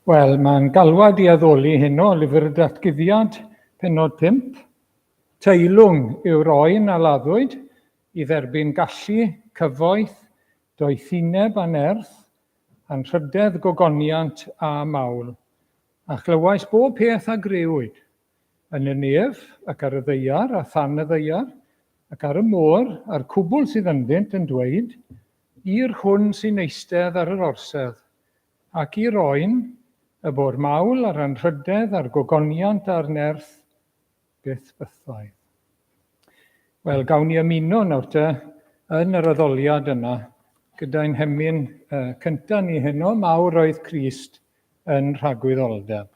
Wel, mae'n galwad i addoli heno, Lyfr y Datguddiad, penod 5. Teilwng yw'r oen a laddwyd i dderbyn gallu, cyfoeth, doethineb a nerth, anrhydedd, gogoniant a mawl. A chlywais bob peth a grëwyd, yn y nef, ac ar y ddaear, a than y ddaear, ac ar y môr, a'r cwbl sydd ynddynt, yn dweud, I'r hwn sy'n eistedd ar yr orsedd, Ac i'r oen, y bo'r mawl a'r anrhydedd a'r gogoniant a'r nerth byth bythoedd. Wel, gawn ni ymuno nawr te yn yr addoliad yna gyda'n hemyn uh, cyntaf ni heno, mawr oedd Crist yn rhagwyddoldeb.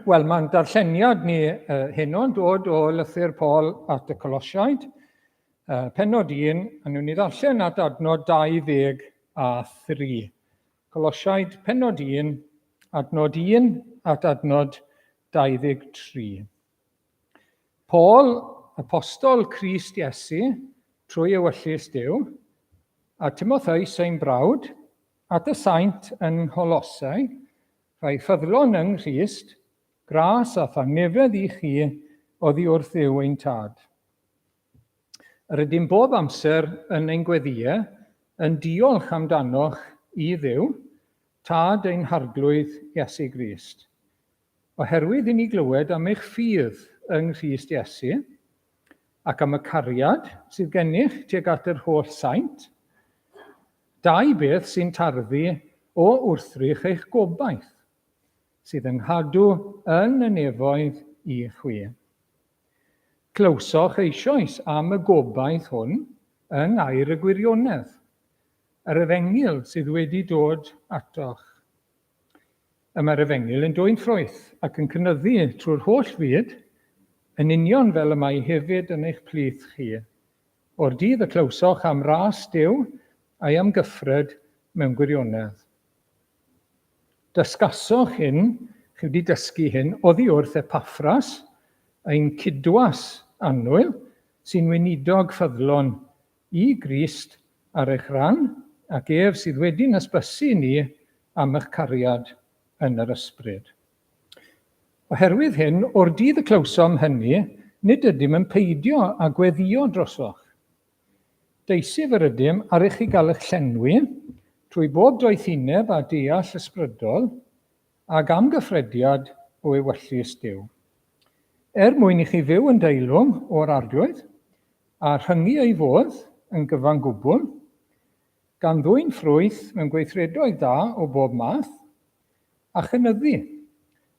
Wel, mae'n darlleniad ni uh, heno yn dod o lythyr Paul at y Colosiaid, uh, penod 1, a nhw'n ni ddarllen at adnod 23. Colosiaid, penod 1, adnod 1 at adnod 23. Paul, apostol Crist Iesu, trwy ewyllys Duw, a Timotheus ein brawd, at y saint yn Ngholosau, rhai ffyddlon yng Nghrist, Gras a thangnefedd i chi oddi wrth Dduw ein Tad. Yr ydym bob amser yn ein gweddïau yn diolch amdanoch i Dduw, Tad ein Harglwydd Iesu Grist, oherwydd i ni glywed am eich ffydd yng Nghrist Iesu, ac am y cariad sydd gennych tuag at yr holl saint, dau beth sy'n tarddu o wrthrych eich gobaith, sydd yng nghadw yn y nefoedd i chwi. Clywsoch eisoes am y gobaith hwn yng ngair y gwirionedd, yr efengyl sydd wedi dod atoch. Y mae'r efengyl yn dwyn ffrwyth ac yn cynyddu trwy'r holl fyd, yn union fel y mae hefyd yn eich plith chi. O'r dydd y clywsoch am ras Duw a'i amgyffred mewn gwirionedd. Dysgasoch hyn, chi wedi dysgu hyn, oddi wrth Epaffras, ein cydwas annwyl, sy'n weinidog ffyddlon i Grist ar eich rhan, ac ef sydd wedi'n hysbysu ni am eich cariad yn yr Ysbryd. Oherwydd hyn, o'r dydd y clywsom hynny, nid ydym yn peidio â gweddïo drosoch. Deisyf yr ydym ar i chi gael eich llenwi trwy bob doethineb a deall ysbrydol, ag amgyffrediad o ewyllys Duw. Er mwyn i chi fyw yn deilwng o'r Arglwydd, a rhyngu ei fodd yn gyfan gwbl, gan ddwyn ffrwyth mewn gweithredoedd da o bob math, a chynyddu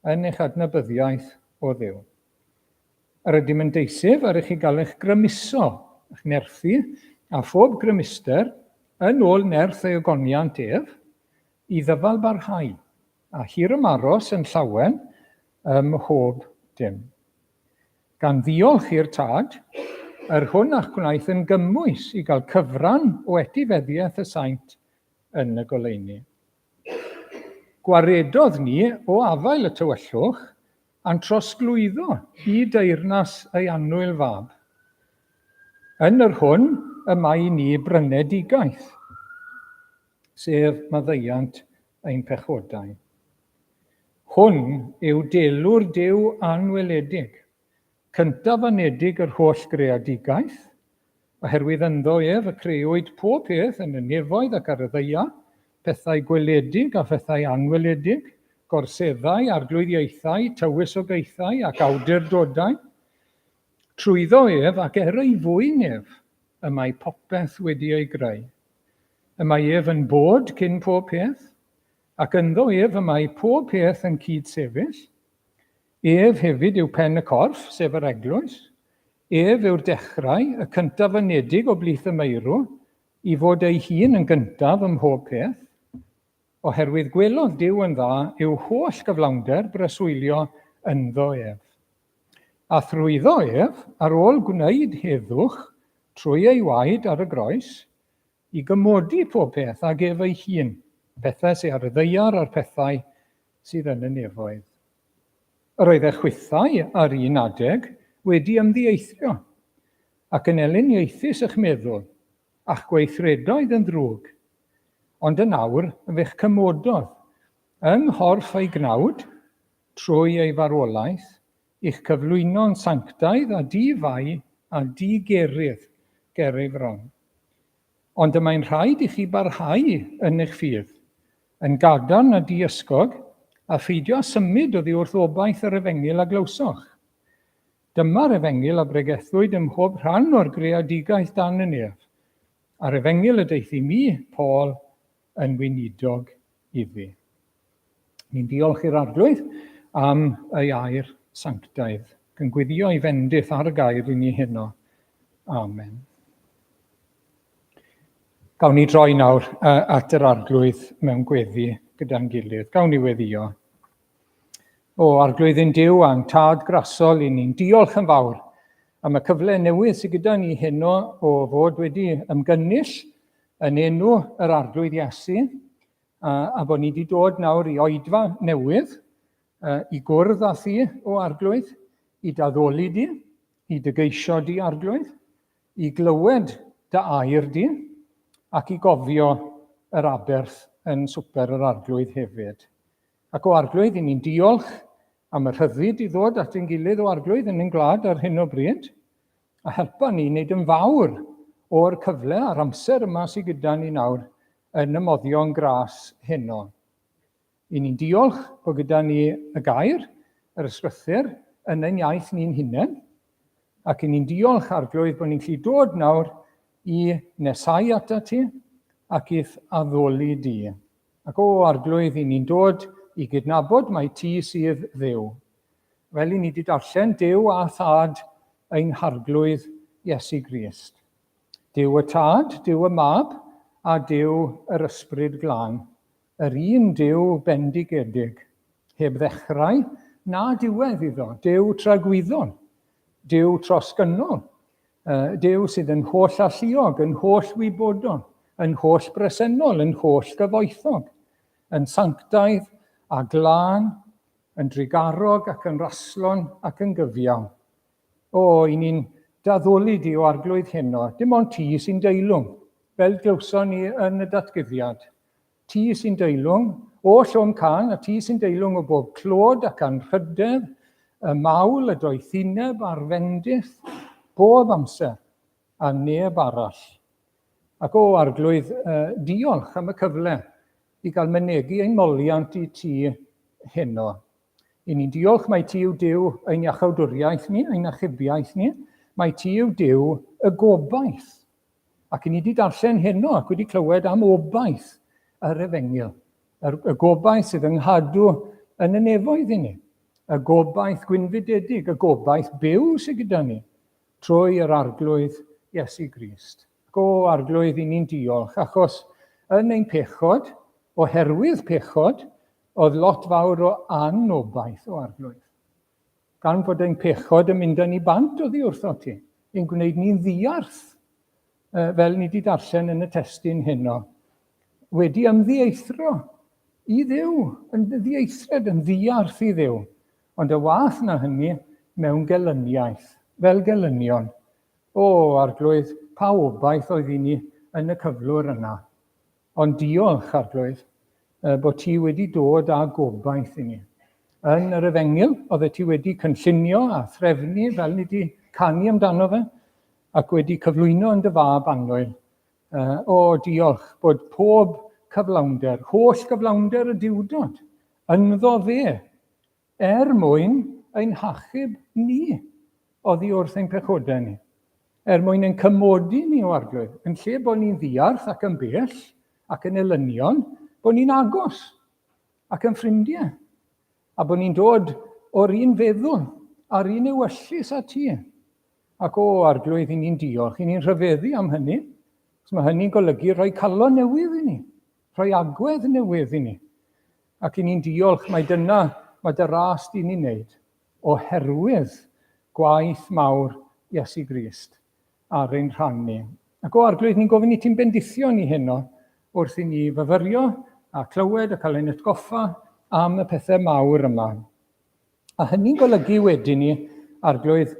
yn eich adnabyddiaeth o Dduw. Yr ydym yn deisyf ar i chi gael eich grymuso, eich nerthu, a phob grymuster, yn ôl nerth ei ogoniant ef, i ddyfal barhau, a hir-ymaros yn llawen ym mhob dim. Gan ddiolch i'r Tad, yr hwn a'ch gwnaeth yn gymwys i gael cyfran o etifeddiaeth y saint yn y goleuni. Gwaredodd ni o afael y tywyllwch a'n trosglwyddo i deyrnas ei annwyl fab, yn yr hwn y mae i ni brynedigaeth, sef maddeuant ein pechodau. Hwn yw delw'r Duw anweledig, cyntaf anedig yr holl greadigaeth, oherwydd ynddo ef y crëwyd pob peth yn y nefoedd ac ar y ddaear, pethau gweledig a phethau anweledig, gorseddau, arglwyddiaethau, tywysogaethau ac awdurdodau. Trwyddo ef ac er ei fwyn ef y mae popeth wedi ei greu. Y mae ef yn bod cyn pob peth, ac ynddo ef y mae pob peth yn cyd-sefyll. Ef hefyd yw pen y corff, sef yr eglwys. Ef yw'r dechrau, y cyntaf anedig o blith y meirw, i fod ei hun yn gyntaf ym mhob peth, oherwydd gwelodd Duw yn dda i'w holl gyflawnder breswylio ynddo ef. A thrwyddo ef, ar ôl gwneud heddwch trwy ei waed ar y groes, i gymodi pob peth ag ef ei hun, pethau sydd ar y ddaear a'r pethau sydd yn y nefoedd. Yr oedd eich chwithau ar un adeg wedi ymddieithrio, ac yn elyniaethus eich meddwl, a'ch gweithredoedd yn ddrwg. Ond yn awr fe'ch cymododd, yng nghorff ei gnawd, trwy ei farwolaeth, i'ch cyflwyno'n sanctaidd a di-fai a di-gerydd ger ei fron. Ond y mae'n rhaid i chi barhau yn eich ffydd, yn gadarn a diysgog, a pheidio â symud oddi wrth obaith yr efengyl a glywsoch. Dyma'r efengyl a bregethwyd ym mhob rhan o'r greadigaeth dan y nef, a'r efengyl y daeth i mi, Paul, yn weinidog iddi. Ni'n diolch i'r Arglwydd am ei air sanctaidd, ac yn gweddio ei fendith ar y gair i ni heno. Amen. Gawn ni droi nawr at yr Arglwydd mewn gweddi gyda'n gilydd. Gawn ni weddio. O Arglwydd ein Duw a'n Tad grasol, i ni'n diolch yn fawr am y cyfle newydd sydd gyda ni heno o fod wedi ymgynnull yn enw yr Arglwydd Iesu, a, a bod ni wedi dod nawr i oedfa newydd i gwrdd â thi, o Arglwydd, i daddoli di, i dygeisio di, Arglwydd, i glywed dy air di, ac i gofio yr aberth yn swper yr Arglwydd hefyd. Ac o Arglwydd, i ni'n diolch am y rhyddid i ddod at ein gilydd o Arglwydd yn ein gwlad ar hyn o bryd, a helpa ni i wneud yn fawr o'r cyfle a'r amser yma sydd gyda ni nawr yn y moddion gras heno. I ni'n diolch bod gyda ni y gair, yr ysgrythur, yn ein iaith ni'n hunain, ac i ni'n diolch Arglwydd bod ni'n gallu dod nawr i nesau atat ti ac i'th addoli di. Ac o, Arglwydd, i ni'n dod i gydnabod mai ti sydd Dduw. Fel i ni wedi darllen, Duw a Thad ein Harglwydd Iesu Grist. Duw y Tad, Duw y Mab, a Duw yr Ysbryd Glân. Yr un Duw bendigedig, heb ddechrau na diwedd iddo, Duw tragwyddol, Duw trosgynnol, Duw sydd yn holl alluog, yn holl wybodol, yn holl bresennol, yn holl gyfoethog, yn sanctaidd a glân, yn drugarog ac yn raslon ac yn gyfiawn. O, i ni'n daddoli di o Arglwydd heno, dim ond ti sy'n deilwng, fel glywson ni yn y datguddiad. Ti sy'n deilwng o llom cân, a ti sy'n deilwng o bob clod ac anrhydedd, y mawl, y doethineb a'r fendith, bob amser, a neb arall. Ac o, Arglwydd, diolch am y cyfle i gael mynegi ein moliant i ti heno. I ni'n diolch mai ti yw Duw ein iachawdwriaeth ni, ein achubiaeth ni, mai ti yw Duw y gobaith. Ac i ni wedi darllen heno ac wedi clywed am obaith yr efengyl. Yr, y gobaith sydd yng nghadw yn y nefoedd i ni. Y gobaith gwynfydedig, y gobaith byw sydd gyda ni trwy yr Arglwydd Iesu Grist. Ac o Arglwydd, i ni'n diolch, achos yn ein pechod, oherwydd pechod, oedd lot fawr o anobaith o Arglwydd. Gan fod ein pechod yn mynd â ni bant oddi wrtho ti, ein gwneud ni'n ddiarth, fel ni wedi darllen yn y testun heno, wedi ymddieithro i Dduw, yn ddieithred, yn ddiarth i Dduw, ond y wath na hynny mewn gelyniaeth, fel gelynion. O, Arglwydd, pa obaith oedd i ni yn y cyflwr yna. Ond diolch, Arglwydd, bod ti wedi dod â gobaith i ni. Yn yr efengyl, oeddet ti wedi cynllunio a threfnu fel ni wedi canu amdano fe, ac wedi cyflwyno yn dy fab annwyl. O, diolch bod pob cyflawnder, holl gyflawnder y Duwdod, ynddo fe, Er mwyn ein hachub ni oddi wrth ein pechodau ni. Er mwyn ein cymodi ni o Arglwydd, yn lle bod ni'n ddiarth ac yn bell ac yn elynion, bod ni'n agos ac yn ffrindiau, a bod ni'n dod o'r un feddwl a'r un ewyllys â ti. Ac o, Arglwydd, i ni'n diolch, i ni'n rhyfeddu am hynny, achos mae hynny'n golygu rhoi calon newydd i ni, rhoi agwedd newydd i ni. Ac i ni'n diolch mai dyna mae dy ras di'n ei wneud, oherwydd gwaith mawr Iesu Grist ar ein rhan ni. Ac o Arglwydd, ni'n gofyn i ti'n bendithio ni heno wrth i ni fyfyrio a clywed a cael ein atgoffa am y pethau mawr yma. A hynny'n golygu wedyn ni, Arglwydd,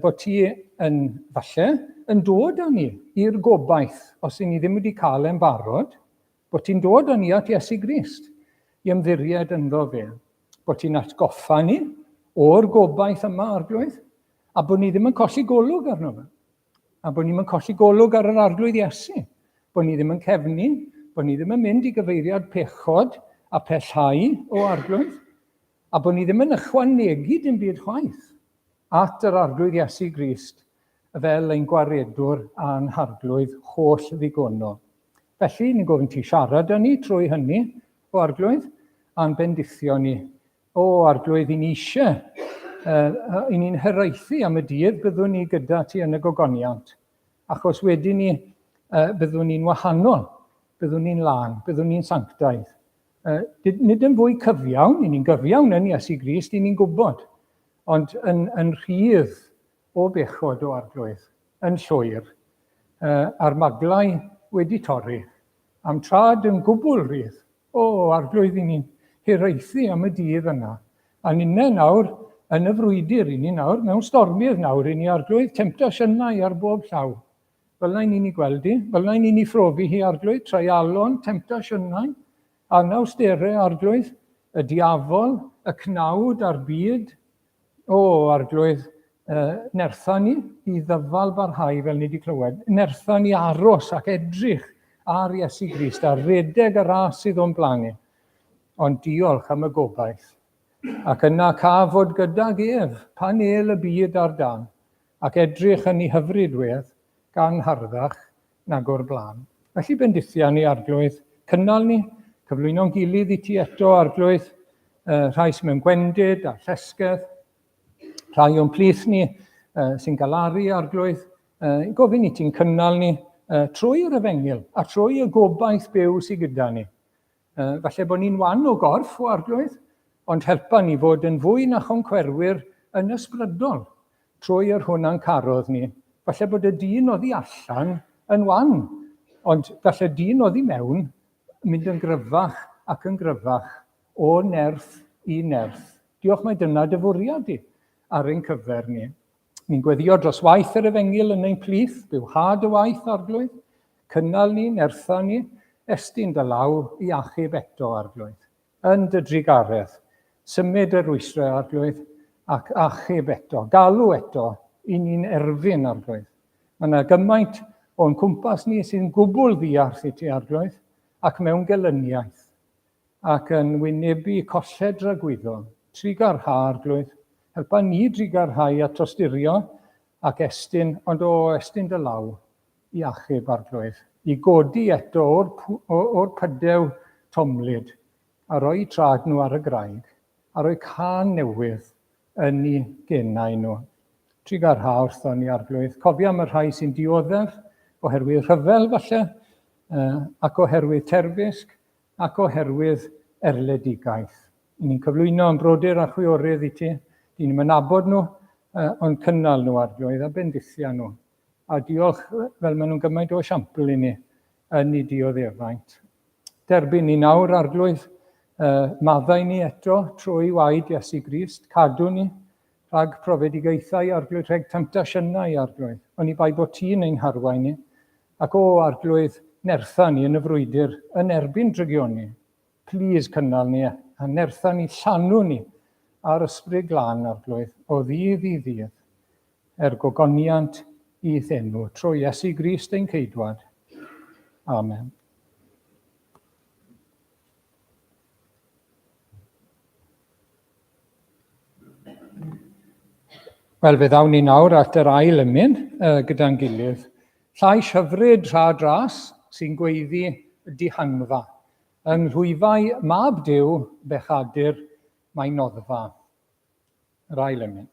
bod ti yn, falle, yn dod â ni i'r gobaith, os i ni ddim wedi cael e'n barod, Bod ti'n dod â ni at Iesu Grist i ymddiried ynddo fe. Bod ti'n atgoffa ni o'r gobaith yma, Arglwydd, a bod ni ddim yn colli golwg arno fe. A bod ni'n colli golwg ar yr Arglwydd Iesu. Bod ni ddim yn cefnu, bod ni ddim yn mynd i gyfeiriad pechod a pellhau o Arglwydd, a bod ni ddim yn ychwanegu dim byd chwaith at yr Arglwydd Iesu Grist fel ein gwaredwr a'n harglwydd holl ddigonol. Felly, ni'n gofyn ti siarad â ni trwy hynny, o Arglwydd, a'n bendithio ni. O Arglwydd, i ni eisiau, uh, i ni'n hiraethu am y dydd byddwn ni gyda ti yn y gogoniant. Achos wedyn ni, uh, byddwn ni'n wahanol, byddwn ni'n lân, byddwn ni'n sanctaidd. Uh, nid yn fwy cyfiawn, i ni'n gyfiawn yn Iesu Grist, i ni'n gwybod, ond yn, yn rhydd o bechod o Arglwydd, yn llwyr, a'r maglau wedi torri, a'm trad yn gwbl rydd. O, Arglwydd, i ni'n hiraethu am y dydd yna. A ninne nawr yn y frwydr, i ni nawr mewn stormydd nawr, i ni Arglwydd, temtasiynau ar bob llaw. Fel na i ni'n ei gweld hi, fel na i ni'n ei phrofi hi, Arglwydd, treialon, temtasiynau, anawsterau, Arglwydd. y diafol, y cnawd a'r byd. O, Arglwydd, nertha ni i ddyfal barhau fel ni wedi clywed. Nertha ni aros ac edrych ar Iesu Grist a redeg y ras sydd o'n blaen ni. Ond diolch am y gobaith. Ac yna ca fod gydag ef pan êl y byd ar dan, ac edrych yn ei hyfryd wedd, gan harddach nag o'r blaen. Felly bendithia ni, Arglwydd, cynnal ni, cyflwyno'n gilydd i ti eto, Arglwydd, rhai sy'n mewn gwendid a llesgedd, rhai o'n plith ni sy'n galaru, Arglwydd, gofyn i ti'n cynnal ni trwy'r efengyl a trwy y gobaith byw sydd gyda ni. Falle bod ni'n wan o gorff, o Arglwydd, ond helpa ni fod yn fwy na choncwerwyr yn ysbrydol trwy yr hwn a'n carodd ni. Falle bod y dyn oddi allan yn wan, ond gall y dyn oddi mewn mynd yn gryfach ac yn gryfach o nerth i nerth. Diolch mai dyna dy fwriad di ar ein cyfer ni. Ni'n gweddio dros waith yr efengyl yn ein plith, bywhad y waith, Arglwydd. Cynnal ni, nertha ni, estyn dy law i achub eto, Arglwydd. Yn dy drugaredd, symud y rwystrau, Arglwydd, ac achub eto. Galw eto i ni'n erfyn, Arglwydd. Mae yna gymaint o'n cwmpas ni sy'n gwbl ddiarth i ti, Arglwydd, ac mewn gelyniaeth. ac yn wynebu colled dragwyddol. Trugarha, Arglwydd. Helpa ni drugarhau a tosturio ac estyn, ond o, estyn dy law i achub, Arglwydd, i godi eto o'r, o'r pydew tomlyd a roi traed nhw ar y graig, a roi cân newydd yn eu genau nhw. Trugarha wrthon ni, Arglwydd. Cofia am y rhai sy'n dioddef oherwydd rhyfel, falle, ac oherwydd terfysg, ac oherwydd erledigaeth. I ni'n cyflwyno yn brodyr a chwiorydd i ti. Dyn ni'n nabod nhw, ond cynnal nhw, Arglwydd, a bendithia nhw. A diolch fel maen nhw'n gymaint o esiampl i ni yn ei dioddefaint. Derbyn ni nawr, Arglwydd, maddau ni eto trwy waed Iesu Grist, cadw ni rhag profedigaethau, Arglwydd, rhag temtasiynau, Arglwydd. Oni bai bod ti'n ein harwain ni, Ac o, Arglwydd, nertha ni yn y frwydr yn erbyn drygioni. Plîs cynnal ni a nertha ni, llanw ni â'r Ysbryd Glân, Arglwydd, o ddydd i ddydd, er gogoniant i'th enw, trwy Iesu Grist ein Ceidwad. Amen. Wel, fe ddawn ni nawr at yr ail emyn uh, gyda'n gilydd. Llais hyfryd rhad ras sy'n gweiddi dihangfa. Yng nghlwyfau mab Duw, bechadur, mae noddfa. Yr ail emyn.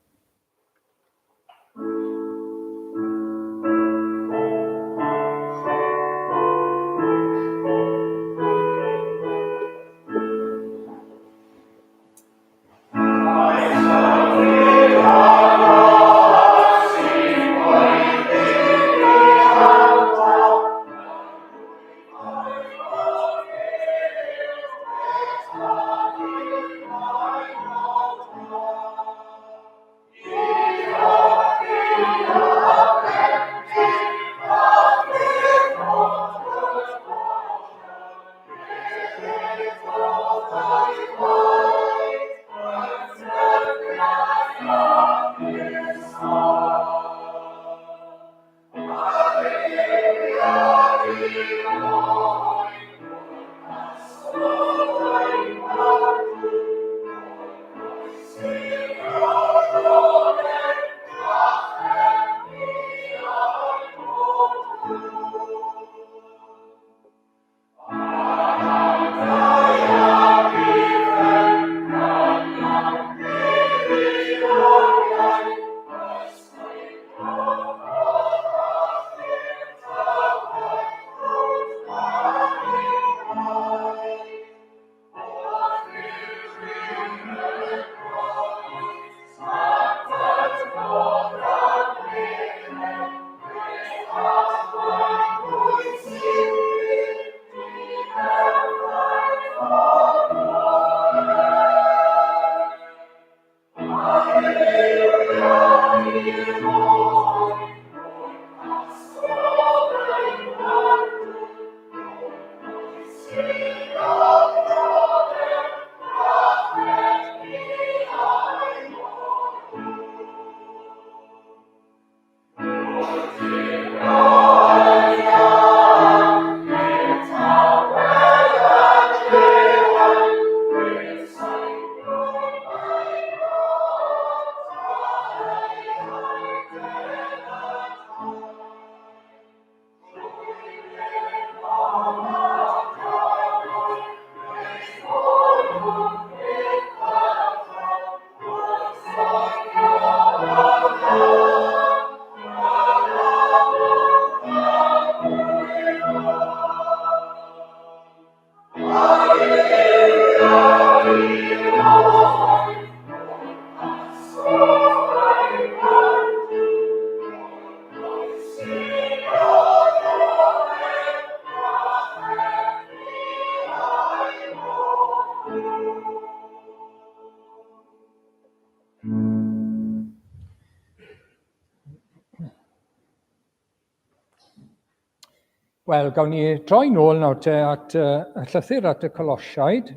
Wel, gawn ni droi nôl nawr te at y llythyr at y Colosiaid,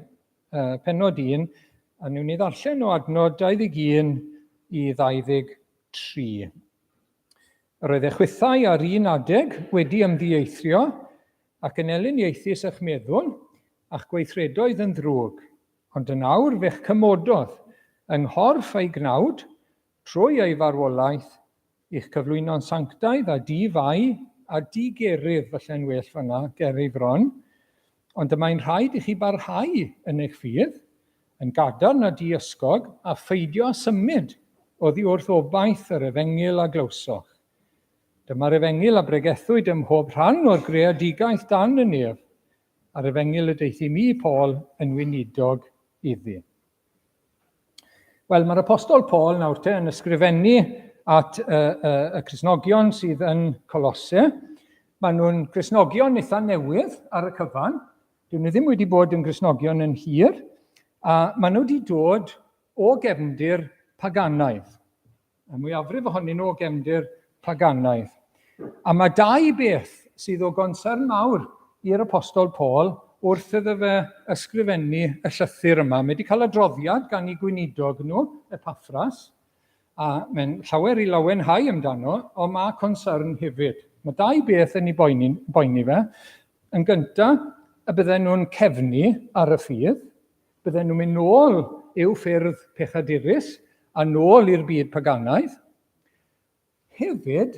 pennod 1, a niwn ni ddarllen o adnod 21 i 23. Yr oedd eich chwithau ar un adeg wedi ymddieithrio ac yn elyniaethus eich meddwl, a'ch gweithredoedd yn ddrwg, ond yn awr fe'ch cymododd yng nghorff a'i gnawd trwy ei farwolaeth i'ch cyflwyno'n sanctaidd a di-fai a di-gerydd, falle'n well fanna, ger ei fron, ond y mae'n rhaid i chi barhau yn eich ffydd, yn gadarn a di-ysgog, a pheidio â symud oddi wrth obaith yr efengyl a glywsoch. Dyma'r efengyl a bregethwyd ym mhob rhan o'r greadigaeth dan y nef, a'r efengyl y daeth i mi, Paul, yn weinidog iddi. Wel, mae'r Apostol Paul nawr te yn ysgrifennu at y, y, y Cristnogion sydd yn Colosse. Maen nhw'n Cristnogion eitha newydd ar y cyfan. Dyn nhw ddim wedi bod yn Gristnogion yn hir. A maen nhw wedi dod o gefndir paganaidd. Y mwyafrif ohonyn nhw o gefndir paganaidd. A mae dau beth sydd o gonsern mawr i'r Apostol Paul wrth iddo fe ysgrifennu y llythyr yma. Mae wedi cael adroddiad gan ei gweinidog nhw, Epaffras, a mae'n llawer i lawenhau amdano, ond mae concern hefyd. Mae dau beth yn ei boeni, boeni fe. Yn gyntaf, y bydden nhw'n cefnu ar y ffydd, Bydden nhw'n mynd nôl i'w ffyrdd pechadurus a nôl i'r byd paganaidd. Hefyd,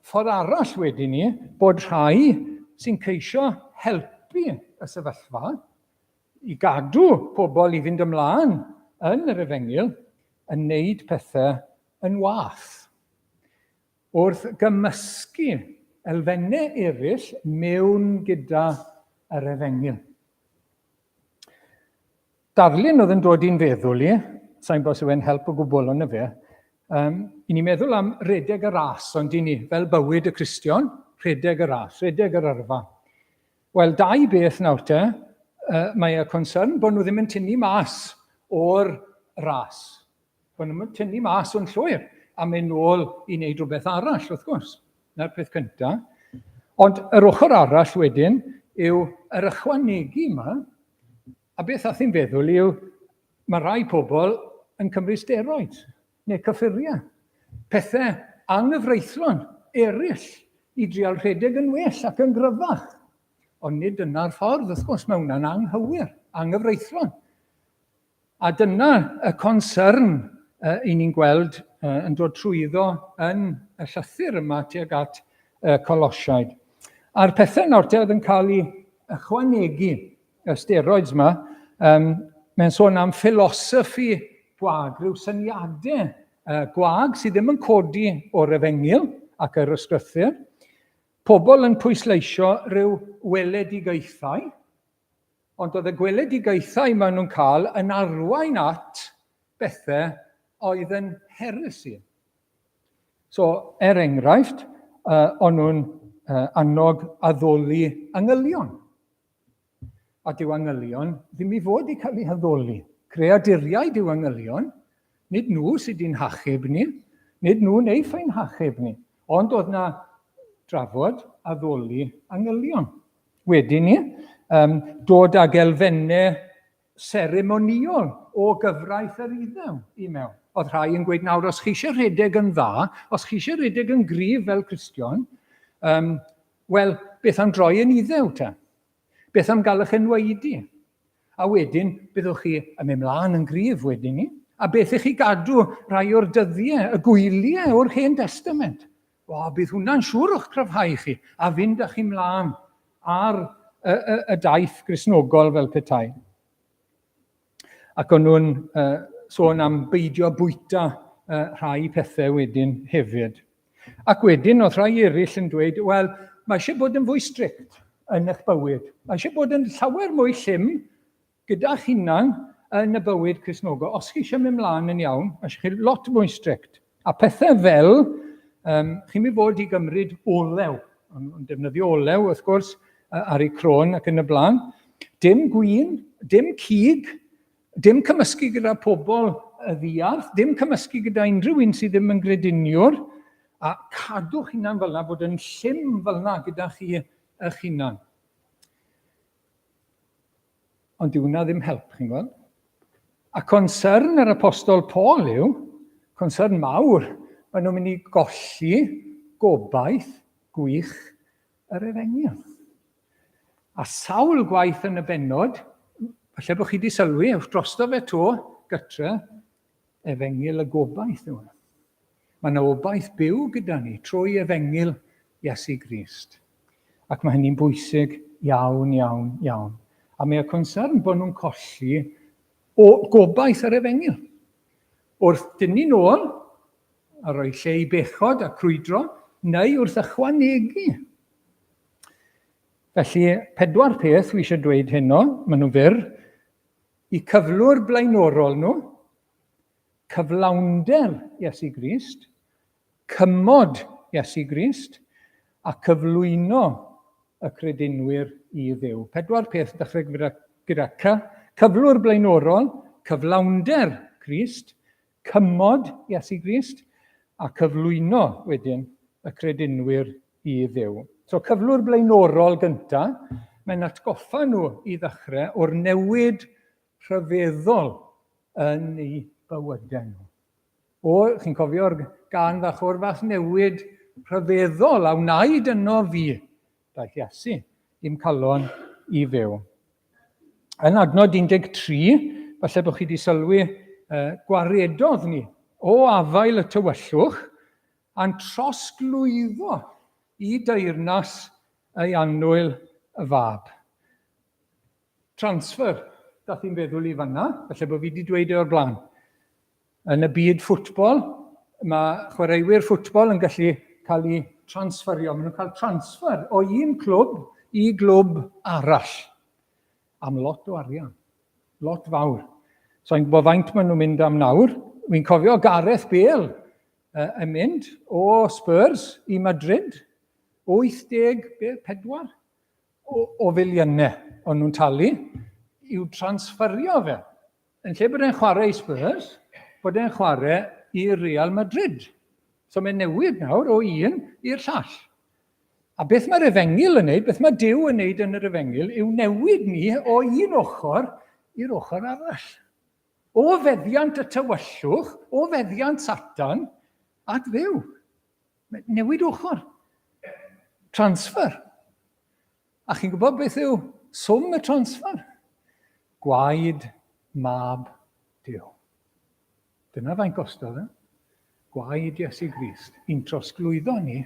ffordd arall wedyn ni, bod rhai sy'n ceisio helpu y sefyllfa i gadw pobl i fynd ymlaen yn yr efengyl yn neud pethau yn wath. Wrth gymysgu elfennau eraill mewn gyda yr efengyl. Darlun oedd yn dod i'n feddwl i, sa'n gwybod os yw e'n help o gwbl ond fe, um, i ni'n meddwl am redeg y ras, ond i ni, fel bywyd y Cristion, rhedeg y ras, rhedeg yr yrfa. Wel, dau beth nawr te, uh, mae y concern bod nhw ddim yn tynnu mas o'r ras. Bod nhw'n tynnu mas o'n llwyr a mynd nôl i wneud rhywbeth arall, wrth gwrs. Na'r peth cyntaf. Ond yr ochr arall wedyn yw yr ychwanegu yma, a beth ath i'n feddwl yw, mae rhai pobl yn cymryd steroids neu cyffuriau, pethau anghyfreithlon eraill i drial rhedeg yn well ac yn gryfach. Ond nid dyna'r ffordd, wrth gwrs, mae hwnna'n anghywir, anghyfreithlon. A dyna y concern uh, i ni'n gweld uh, yn dod trwyddo yn y llythyr yma tuag at y Colosiaid. A'r pethau nawr te oedd yn cael ei ychwanegu, y steroids yma, um, mae'n sôn am philosophy gwag, rhyw syniadau uh, gwag sydd ddim yn codi o'r efengyl ac yr ysgrythur. Pobl yn pwysleisio rhyw weledigaethau, Ond oedd y gweledigaethau maen nhw'n cael yn arwain at bethau oedd yn heresy. So, er enghraifft, uh, o'n nhw'n uh, annog addoli angylion. A dyw angylion ddim i fod i cael eu haddoli. Creaduriaid yw angylion, nid nhw sydd wedi'n hachub ni, nid nhw wneith ein hachub ni. Ond oedd na drafod addoli angylion. Wedyn ni, um, dod ag elfennau seremonïol o gyfraith yr Iddew i mewn. Oedd rhai yn gweud nawr, os chi eisiau rhedeg yn dda, os chi eisiau rhedeg yn gryf fel Cristion, um, wel, beth am droi yn Iddew te? Beth am gael eich enwaedu? A wedyn, byddwch chi yn mynd mlaen yn gryf wedyn ni. A beth i chi gadw rhai o'r dyddiau, y gwyliau o'r Hen Testament? O, bydd hwnna'n siŵr o'ch cryfhau chi a fynd â chi mlaen ar y, y, y daith Gristnogol fel petai. Ac o'n nhw'n uh, sôn am beidio bwyta uh, rhai pethau wedyn hefyd. Ac wedyn oedd rhai eraill yn dweud, wel, mae eisiau bod yn fwy strict yn eich bywyd. Mae eisiau bod yn llawer mwy llym Gyda'ch hunan yn y bywyd Cristnogol, os chi eisiau mynd mlaen yn iawn, mae eisiau chi lot mwy strict. A pethau fel, um, chi'n mynd fod i gymryd olew, yn defnyddio olew wrth gwrs, ar ei crôn ac yn y blaen. Dim gwin, dim cig, dim cymysgu gyda pobl y ddiarth, dim cymysgu gyda unrhyw un sydd ddim yn grediniwr, a cadw'ch hunan fel yna, bod yn llym fel yna gyda chi. eich hunan. Ond dyw hwnna ddim help, chi'n gweld. A concern yr apostol Paul yw, concern mawr, maen nhw'n mynd i golli gobaith gwych yr efengyl. A sawl gwaith yn y bennod, falle bod chi wedi sylwi, ewch drosto fe to, gytre, efengyl y gobaith yw e. Mae yna obaith byw gyda ni trwy efengyl Iesu Grist. Ac mae hynny'n bwysig iawn, iawn, iawn. A mae y concern bod nhw'n colli o gobaith yr efengyl. Wrth dynnu nôl a rhoi lle i bechod a crwydro, neu wrth ychwanegu. Felly, pedwar peth wi eisiau dweud heno, maen nhw'n fyr. Y cyflwr blaenorol nhw, cyflawnder Iesu Grist, cymod Iesu Grist, a cyflwyno y credinwyr i Dduw. Pedwar peth yn dechrau gyda, gyda C, cyflwr blaenorol, cyflawnder Crist, cymod Iesu Grist, a cyflwyno wedyn y credinwyr i Dduw. So cyflwr blaenorol gyntaf, mae'n atgoffa nhw i ddechrau o'r newid rhyfeddol yn eu bywydau nhw. O, chi'n cofio'r gan fach o'r fath newid rhyfeddol a wnaed yno fi, daeth Iesu i'm calon i fyw. Yn adnod 13, falle bod chi wedi sylwi, uh, gwaredodd ni o afael y tywyllwch a'n trosglwyddo i deyrnas ei annwyl y fab. Transfer, dath i'n feddwl i fanna, falle bod fi wedi dweud e o'r blaen. Yn y byd ffwtbol, mae chwaraewyr ffwtbol yn gallu cael eu transferio. Maen nhw'n cael transfer o un clwb i glwb arall. Am lot o arian. Lot fawr. So i'n gwybod faint maen nhw'n mynd am nawr. Fi'n cofio Gareth Bale yn mynd o Spurs i Madrid. 84 o, o filiynau o'n nhw'n talu i'w transferio fe. Yn lle bod e'n chwarae i Spurs, bod e'n chwarae i Real Madrid. So mae'n newid nawr o un i'r llall. A beth mae'r efengyl yn neud, beth mae Duw yn neud yn yr efengyl, yw newid ni o un ochr i'r ochr arall. O feddiant y tywyllwch, o feddiant Satan, at Dduw. Newid ochr. Transfer. A chi'n gwybod beth yw swm y transfer? Gwaed mab Duw. Dyna faint gostodd e. Gwaed Iesu Grist i'n trosglwyddo ni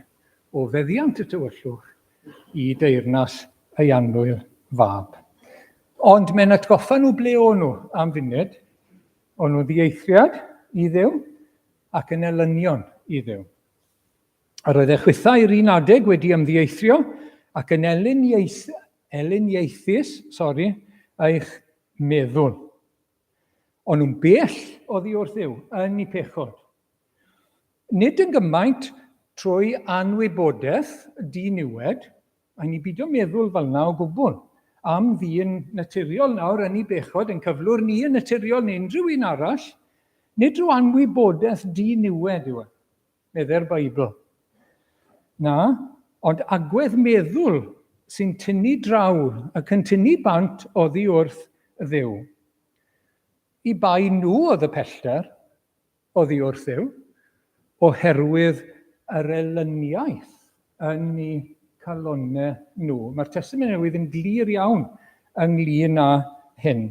o feddiant y tywyllwch i deyrnas ei annwyl fab. Ond mae'n atgoffa nhw ble o'n nhw am funud. O'n nhw'n ddieithriad i Dduw ac yn elynion i Dduw. Yr oedd e chwithau i'r un adeg wedi ymddieithrio ac yn elyniaeth, elyniaethus, sori, eich meddwl. O'n nhw'n bell oddi wrth Dduw yn eu pechod. Nid yn gymaint trwy anwybodaeth diniwed, a ni bidio meddwl fel yna o gwbl, am ddyn naturiol nawr yn ei bechod, yn cyflwr ni yn naturiol neu unrhyw un arall, nid rhyw anwybodaeth diniwed yw e, meddai'r Beibl. Na, ond agwedd meddwl sy'n tynnu draw ac yn tynnu bant oddi wrth Dduw. I bai nhw oedd y pellter, oddi wrth Dduw, oherwydd yr elyniaeth yn eu calonnau nhw. Mae'r Testament Newydd yn glir iawn ynglyn â hyn.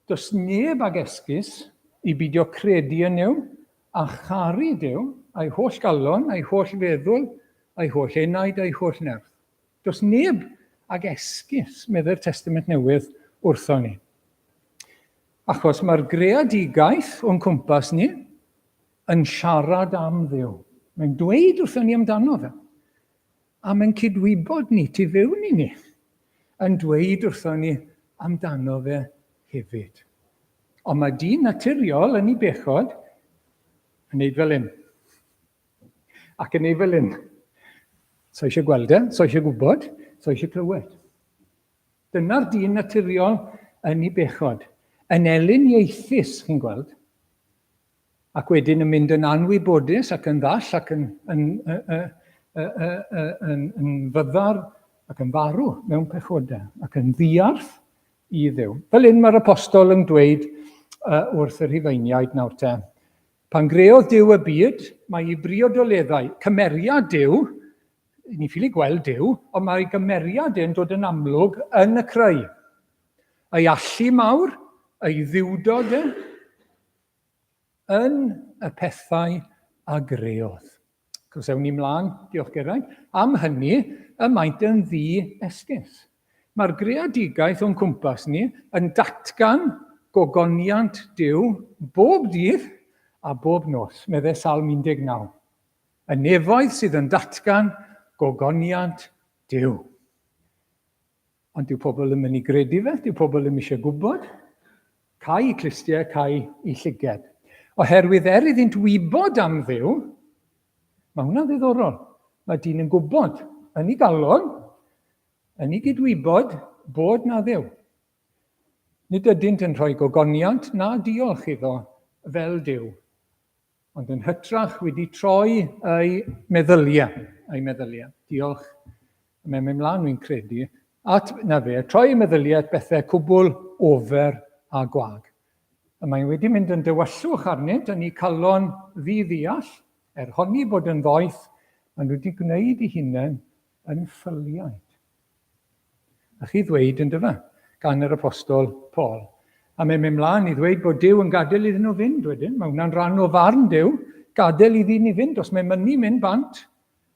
Does neb ag esgus i beidio credu yn Nuw a charu Duw a'i holl galon, a'i holl feddwl, a'i holl enaid, a'i holl nerth. Does neb ag esgus, meddai'r Testament Newydd wrthon ni. Achos mae'r greadigaeth o'n cwmpas ni yn siarad am Dduw. Mae'n dweud wrthon ni amdano fe. A mae'n cydwybod ni tu fewn i ni yn dweud wrthon ni amdano fe hefyd. Ond mae dyn naturiol yn ei bechod yn neud fel hyn. Ac yn ei fel hyn. So eisiau gweld e, so eisiau gwybod, so eisiau clywed. Dyna'r dyn naturiol yn ei bechod. Yn elyniaethus, chi'n gweld, ac wedyn yn mynd yn anwybodus ac yn ddall ac yn, yn, yn, yn, yn fyddar ac yn farw mewn pechodau ac yn ddiarth i Dduw. Fel hyn mae'r apostol yn dweud wrth y Rhufeiniaid nawr te. Pan greodd Duw y byd, mae ei briodoleddau, cymeriad Duw, ni ffili gweld Duw, ond mae ei gymeriad e'n dod yn amlwg yn y creu. Ei allu mawr, ei dduwdod e, yn y pethau a greodd. Cos ewn ni mlaen, diolch Geraint. Am hynny, y maent yn ddi-esgus. Mae'r greadigaeth o'n cwmpas ni yn datgan gogoniant Duw bob dydd a bob nos, meddai Salm 19. Y nefoedd sydd yn datgan gogoniant Duw. Ond dyw pobl ddim yn ei gredu fe, dyw pobl ddim eisiau gwybod. Cau i clustiau, cau i llyged. Oherwydd er iddynt wybod am Dduw, mae hwnna'n ddiddorol. Mae dyn yn gwybod yn ei galon, yn ei gydwybod, bod na Dduw. Nid ydynt yn rhoi gogoniant na diolch iddo fel Duw, ond yn hytrach wedi troi ei meddyliau, ei meddyliau. Diolch. Mae'n mynd mlaen, wy'n credu, at, na fe, troi ei meddyliau at bethau cwbl ofer a gwag. Y mae wedi mynd yn dywyllwch arnynt yn eu calon ddi-ddeall, er honni bod yn ddoeth, maen nhw wedi gwneud eu hunain yn ffyliaid. A chi ddweud yn dyfa, gan yr apostol Paul. A mae'n mynd mlaen i ddweud bod Duw yn gadael iddyn nhw fynd wedyn. Mae hwnna'n rhan o farn Duw, gadael i ddyn i fynd. Os mae'n mynnu mynd bant,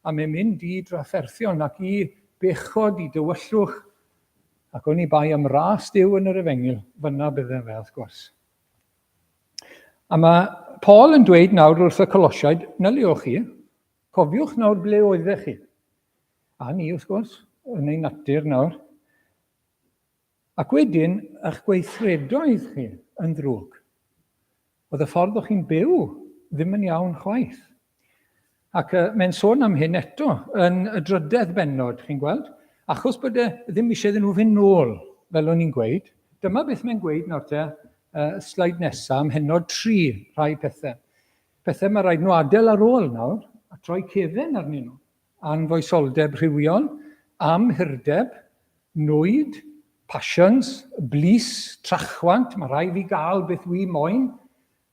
a mae'n mynd i drafferthion ac i bechod, i dywyllwch, ac oni bai am ras Duw yn yr efengyl, fyna bydde fe, wrth gwrs. A mae Paul yn dweud nawr wrth y Colosiaid, na le o'ch chi, cofiwch nawr ble oeddech chi. A ni, wrth gwrs, yn ei natur nawr. Ac wedyn, eich gweithredoedd chi yn ddrwg. Oedd y ffordd o'ch chi'n byw ddim yn iawn chwaith. Ac uh, mae'n sôn am hyn eto yn y drydedd bennod, chi'n gweld? Achos bod e ddim eisiau iddyn nhw fynd nôl, fel o'n i'n gweud. Dyma beth mae'n gweud nawr te, uh, sleid nesaf, am hennod tri rhai pethau. Pethau mae rhaid nhw adael ar ôl nawr, a troi cefen arnyn nhw. Anfoesoldeb rhywiol, amhurdeb, nwyd, passions, blys, trachwant, mae rhaid fi gael beth wi moyn,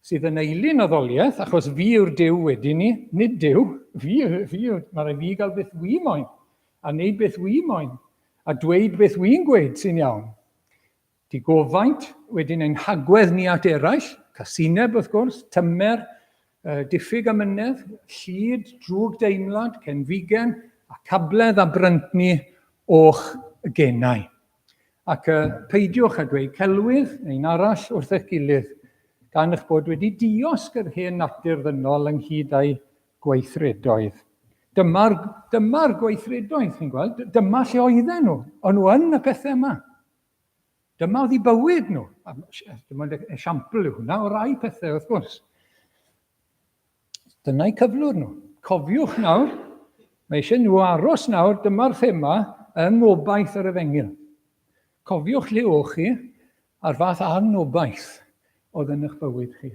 sydd yn eilun addoliaeth, achos fi yw'r Duw wedyn ni, nid Duw, fi, fi yw, mae rhaid fi gael beth wi moyn, a wneud beth wi moyn, a dweud beth wi'n gweud sy'n iawn. Digofaint, wedyn ein hagwedd ni at eraill, casineb wrth gwrs, tymer, diffyg amynedd, llid, drwg deimlad, cenfigen, a cabledd a bryntni o'ch genau. Ac peidiwch â dweud celwydd neu'n arall wrth eich gilydd, gan eich bod wedi diosg yr hen natur ddynol ynghyd â'i gweithredoedd. Dyma'r dyma gweithredoedd, chi'n gweld, dyma lle oedden nhw. O'n nhw yn y pethau yma. Dyma oedd eu bywyd nhw. A dim ond esiampl yw hwnna o rai pethau, wrth gwrs. Dyna'i cyflwr nhw. Cofiwch nawr, mae eisiau nhw aros nawr, dyma'r thema yng ngobaith yr efengyl. Cofiwch lle o'ch chi a'r fath anobaith oedd yn eich bywyd chi.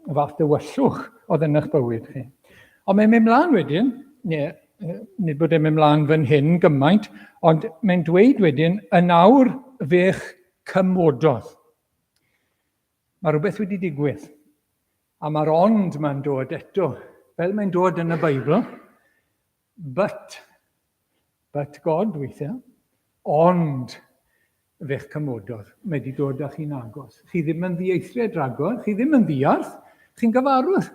y fath dywyllwch oedd yn eich bywyd chi. Ond mae'n mynd mlaen wedyn, neu nid bod e'n mynd mlaen fan hyn gymaint, ond mae'n dweud wedyn, yn awr fe'ch cymododd. Mae rhywbeth wedi digwydd. A mae'r ond mae'n dod eto, fel mae'n dod yn y Beibl, But, but God weithiau, ond fe'ch cymododd. Mae wedi dod â chi'n agos. Chi ddim yn ddieithriad rhagor, chi ddim yn ddiarth, chi'n gyfarwydd.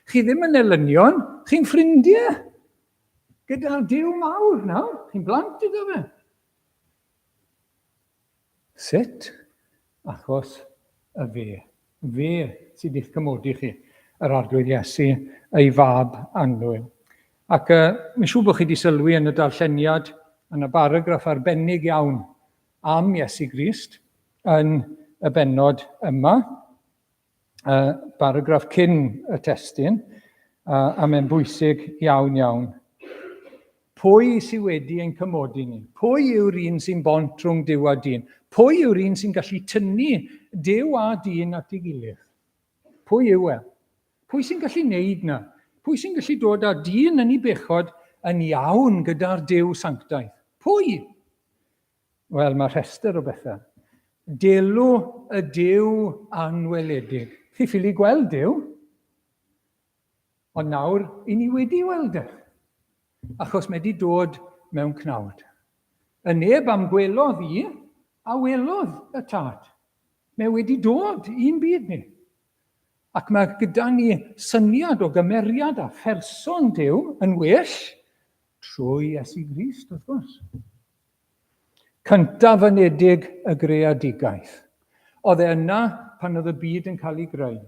Chi ddim yn elynion, chi'n ffrindiau. Gyda'r Duw mawr nawr, chi'n blant iddo fe. Sut? Achos y fe. Fe sydd wedi'ch cymodi chi, yr Arglwydd Iesu, ei fab annwyl. Ac uh, mae'n siŵr bod chi wedi sylwi yn y darlleniad, yn y baragraff arbennig iawn am Iesu Grist yn y bennod yma. uh, baragraff cyn y testun, uh, a mae'n bwysig iawn iawn. Pwy sydd wedi ein cymodi ni? Pwy yw'r un sy'n bont rhwng Duw a dyn? Pwy yw'r un sy'n gallu tynnu Duw a dyn at ei gilydd? Pwy yw e? Pwy sy'n gallu neud na? Pwy sy'n gallu dod â dyn yn ei bechod yn iawn gyda'r Duw sanctaidd? Pwy? Wel, mae rhestr o bethau. Delw y Duw anweledig. Chi ffili gweld Duw? Ond nawr, i ni wedi weld e. Achos mae wedi dod mewn cnawd. Y neb am gwelodd i, a welodd y tad. Mae wedi dod i'n byd ni. Ac mae gyda ni syniad o gymeriad a pherson Duw yn well trwy Iesu Grist, wrth gwrs. Cyntaf anedig y greadigaeth. Oedd e yna pan oedd y byd yn cael ei greu.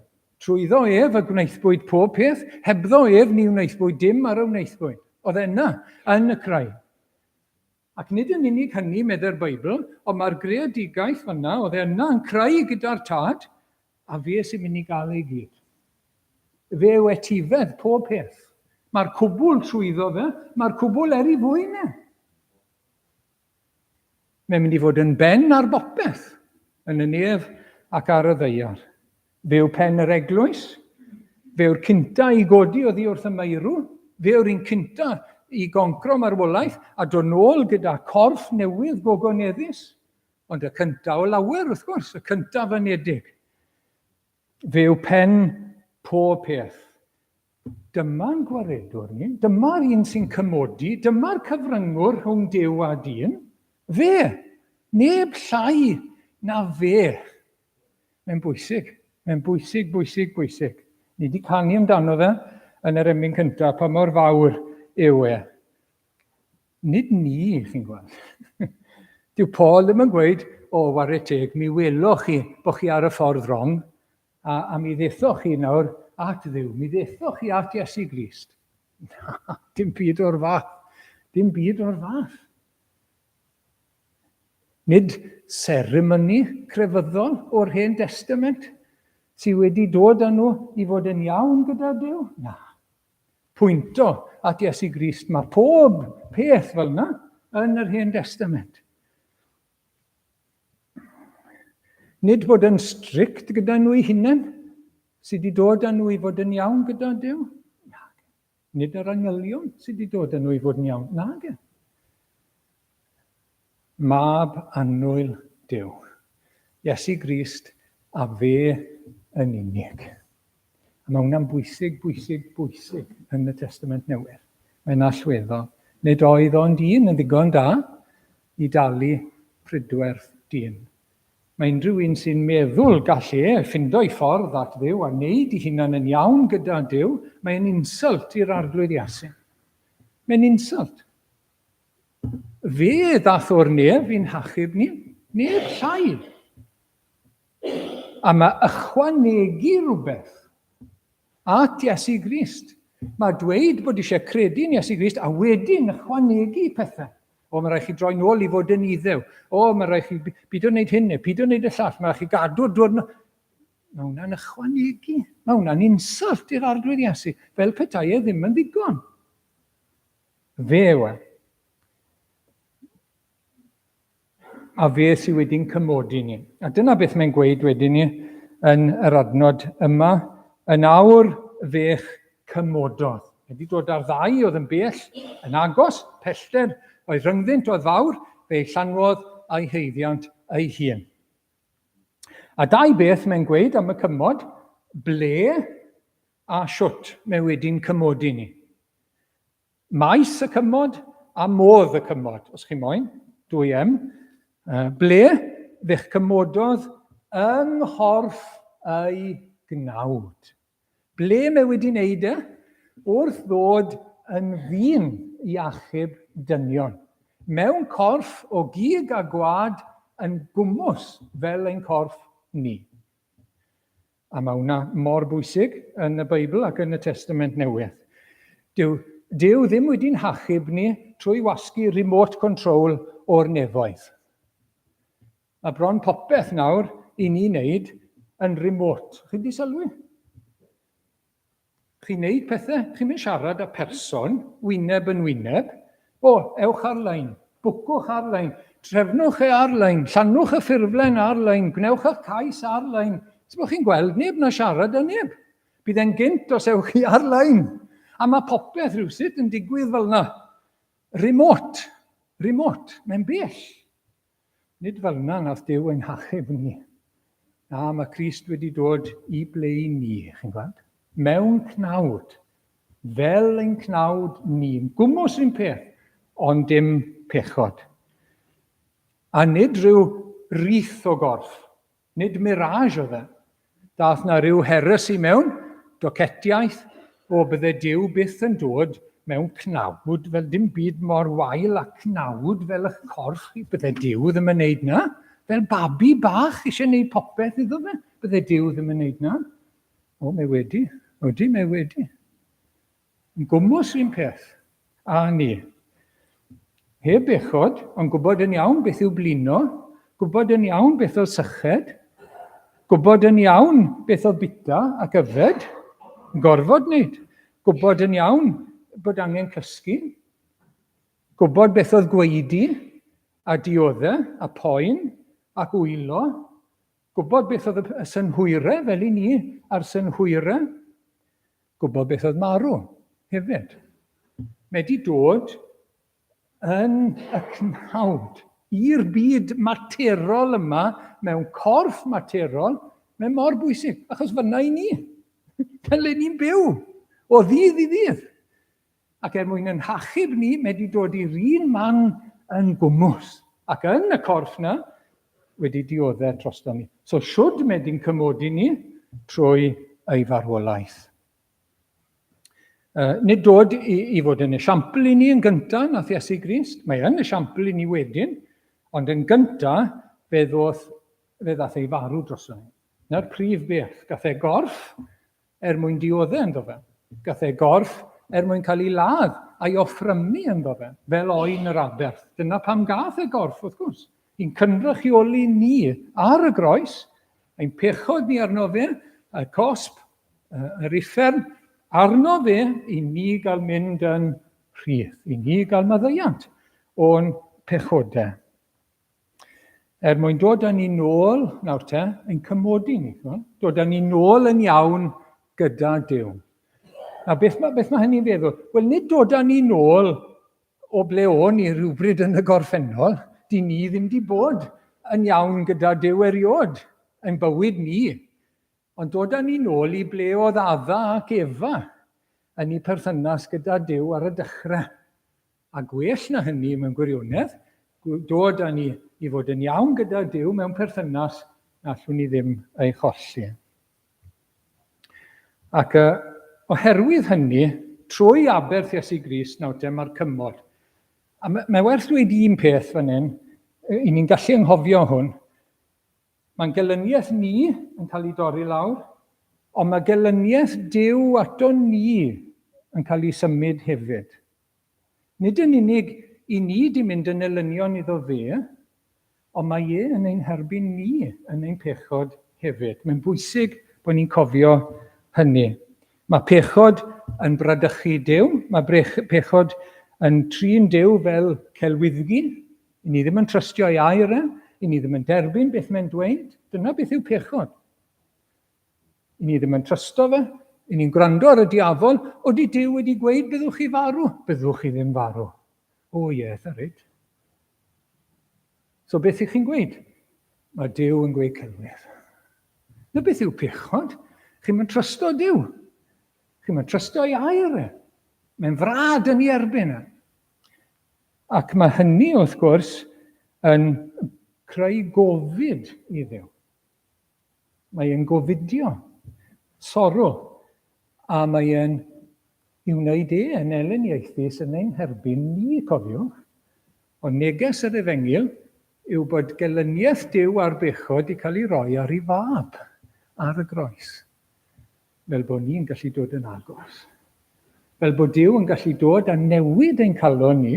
Trwyddo ef y gwnaethpwyd pob peth, hebddo ef ni wnaethpwyd dim ar y wnaethpwyd. Oedd e yna, yn y creu. Ac nid yn unig hynny, meddai'r Beibl, ond mae'r greadigaeth fanna, oedd e yna yn creu gyda'r Tad, a fe sy'n mynd i gael ei gyd. Fe yw etifedd pob peth. Mae'r cwbl trwyddo fe, mae'r cwbl er ei fwyn e. Mae'n mynd i fod yn ben ar bopeth, yn y nef ac ar y ddaear. Fe yw pen yr eglwys, fe yw'r cynta i godi oddi wrth y meirw, fe yw'r un cynta i goncro marwolaeth a dod nôl gyda corff newydd gogoneddus. Ond y cynta o lawer, wrth gwrs, y cyntaf anedig. Fe yw pen pob peth. Dyma'n gwaredwr ni, dyma'r un sy'n cymodi, dyma'r cyfryngwr rhwng Duw a dyn. Fe, neb llai na fe. Mae'n bwysig, mae'n bwysig, bwysig, bwysig. Ni wedi canu amdano fe yn yr emyn cyntaf, pa mor fawr yw e. Nid ni, chi'n gweld. Dyw Paul ddim yn gweud, o, ware teg, mi weloch chi bod chi ar y ffordd wrong, a, a mi ddethoch chi nawr at Dduw, mi ddethoch chi at Iesu Grist. Na, dim byd o'r fath. Dim byd o'r fath. Nid seremoni crefyddol o'r Hen Destament sydd wedi dod â nhw i fod yn iawn gyda Duw. Na. Pwynto at Iesu Grist. Mae pob peth fel yna yn yr Hen Destament. Nid bod yn strict gyda nhw eu hunain sydd wedi dod â nhw i fod yn iawn gyda Duw. Nid yr angylion sydd wedi dod â nhw i fod yn iawn. Nage. Mab annwyl Duw. Iesu Grist a fe yn unig. A mae hwnna'n bwysig, bwysig, bwysig yn y Testament Newydd. Mae'n allweddol. Nid oedd ond un yn ddigon da i dalu pridwerth dyn. Mae unrhyw un sy'n meddwl gall e ffindo'i ffordd at Dduw a wneud i hunan yn iawn gyda Duw, mae'n insult i'r Arglwydd Iesu. Mae'n insult. Fe ddath o'r nef i'n hachub ni, neb llai. A mae ychwanegu rhywbeth at Iesu Grist. Mae dweud bod eisiau credu yn Iesu Grist a wedyn ychwanegu pethau. O, mae rhaid chi droi nôl i fod yn iddew. O, mae rhaid chi pido wneud hyn neu pido wneud y llall. Mae rhaid chi gadw'r dwrn. Mae hwnna'n ychwanegu. Mae hwnna'n insult i'r Arglwydd Iesu, fel petai e ddim yn ddigon. Fe yw e. A fe sydd wedi'n cymodi ni. A dyna beth mae'n gweud wedyn ni yn yr adnod yma. Yn awr fe'ch cymododd. Wedi dod â'r ddau oedd yn bell, yn agos, pellter oedd rhyngddynt oedd fawr, fe'i llanwodd a'i haeddiant ei hun. A dau beth mae'n gweud am y cymod, ble a shwt mae wedi'n cymodi ni. Maes y cymod a modd y cymod, os chi moyn, 2M. Ble fe'ch cymododd yng nghorff ei gnawd. Ble mae wedi wneud e? Wrth ddod yn ddyn i achub dynion. Mewn corff o gig a gwad yn gwmws fel ein corff ni. A mae hwnna mor bwysig yn y Beibl ac yn y Testament Newydd. Dyw Duw ddim wedi'n hachub ni trwy wasgu remote control o'r nefoedd. Mae bron popeth nawr i ni wneud yn remote. Chi wedi sylwi? Chi'n neud pethau, chi'n mynd siarad â person, wyneb yn wyneb. O, ewch ar-lein, bwcwch ar-lein, trefnwch e ar-lein, llanwch y ffurflen ar-lein, gwnewch eich cais ar-lein. Ti'n bod chi'n gweld neb na siarad â neb. Bydd e'n gynt os ewch chi ar-lein. A mae popeth rhywsut yn digwydd fel yna. remote, remote, mae'n bell. Nid fel yna nath Duw ein hachub ni. Na, mae Crist wedi dod i ble i ni, chi'n gweld? Mewn cnawd, fel ein cnawd ni. Gwmws un peth, ond dim pechod. A nid rhyw rith o gorff, Nid mirage oedd e. Daeth 'na ryw heresy mewn, docetiaeth, o bydde Duw byth yn dod mewn cnawd, fel dim byd mor wael a cnawd fel eich corff chi, bydde Duw ddim yn neud na. Fel babi bach eisiau neud popeth iddo fe, bydde Duw ddim yn neud na. O, mae wedi. Odi, mae wedi. Yn gwmws un peth â ni. Heb bechod, ond gwybod yn iawn beth yw blino, gwybod yn iawn beth oedd syched, gwybod yn iawn beth oedd bita ac yfed, yn gorfod wneud, gwybod yn iawn bod angen cysgu, gwybod beth oedd gwaedu a diodde a poen ac wylo, gwybod beth oedd y synhwyrau fel i ni a'r synhwyrau, gwybod beth oedd marw hefyd. Mae wedi dod yn y cnawd i'r byd materol yma, mewn corff materol, mae mor bwysig, achos fyna i ni. Fel le ni'n byw, o ddydd i ddydd. Ac er mwyn yn hachub ni, mae wedi dod i'r un man yn gwmws. Ac yn y corff na, wedi dioddef drosto ni. So shwd mae di'n cymodi ni trwy ei farwolaeth. Nid dod i, i fod yn esiampl i ni yn gyntaf, nath Iesu Grist, mae yn esiampl i ni wedyn, ond yn gyntaf fe ddoth, fe ddath ei farw drosto ni. Na'r prif beth, gath e gorff er mwyn diodde ynddo fe. Gath e gorff er mwyn cael ei ladd a'i offrymu ynddo fe, fel oen yr aberth. Dyna pam gath e gorff, wrth gwrs. I'n cynrychioli ni ar y groes, ein pechod ni arno fe, y cosb, yr uffern, arno fe i ni gael mynd yn rhydd, i ni gael maddeuant o'n pechodau. Er mwyn dod â ni nôl, nawr te, ein cymodi ni, dod â ni nôl yn iawn gyda Duw. A beth mae, beth mae hynny'n feddwl? Wel, nid dod â ni nôl o ble o'n ni rhywbryd yn y gorffennol, di ni ddim di bod yn iawn gyda Duw eriod, ein bywyd ni. Ond dod â ni nôl i ble oedd Adda ac Efa yn eu perthynas gyda Duw ar y dechrau. A gwell na hynny mewn gwirionedd, dod â ni i fod yn iawn gyda Duw mewn perthynas na allwn ni ddim ei cholli. Ac uh, oherwydd hynny, trwy aberth Iesu Grist, nawr te, mae'r cymod. A mae, mae werth dweud un peth fan hyn, i ni'n gallu anghofio hwn. Mae'n gelyniaeth ni yn cael ei dorri lawr, ond mae gelyniaeth Duw ato ni yn cael ei symud hefyd. Nid yn unig i ni 'di mynd yn elynion iddo fe, ond mae e yn ein herbyn ni yn ein pechod hefyd. Mae'n bwysig bod ni'n cofio hynny. Mae pechod yn bradychu Duw, mae pechod yn trin Duw fel celwyddgi. I ni ddim yn trystio ei air e, i ni ddim yn derbyn beth mae'n dweud. Dyna beth yw pechod. I ni ddim yn trysto fe, i ni'n gwrando ar y diafol, odi Duw wedi gweud byddwch chi farw? Byddwch chi ddim farw. O ie, yeah, reit. So beth ych chi'n gweud? Mae Duw yn gweud celwydd. Na beth yw pechod? Chi'n mynd trysto Duw. Chi'n mynd trysto ei air e. Mae'n frad yn ei erbyn e. Ac mae hynny, wrth gwrs, yn creu gofid i Dduw. Mae e'n gofidio sorrow a mae e'n i wneud e yn elyniaethus yn ein herbyn ni, cofiwch. Ond neges yr efengyl yw bod gelyniaeth Duw a'r bechod wedi cael ei roi ar ei fab ar y groes, fel bod ni'n gallu dod yn agos. Fel bod Duw yn gallu dod a newid ein calon ni,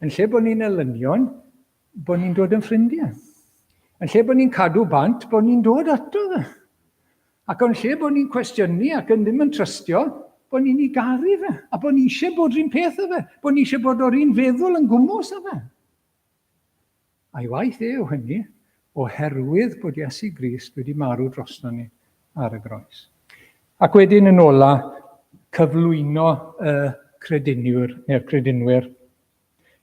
yn lle bod ni'n elynion, bod ni'n dod yn ffrindiau. Yn lle bod ni'n cadw bant, bod ni'n dod ato fe. Ac yn lle bod ni'n cwestiynu ac yn ddim yn trystio, bod ni'n ei garu fe, a bod ni eisiau bod rhywun peth â fe, bod ni eisiau bod o'r un feddwl yn gwmws â fe. A'i waith e yw hynny, oherwydd bod Iesu Grist wedi marw drosto ni ar y groes. Ac wedyn yn ola, cyflwyno y crediniwr neu'r credinwyr.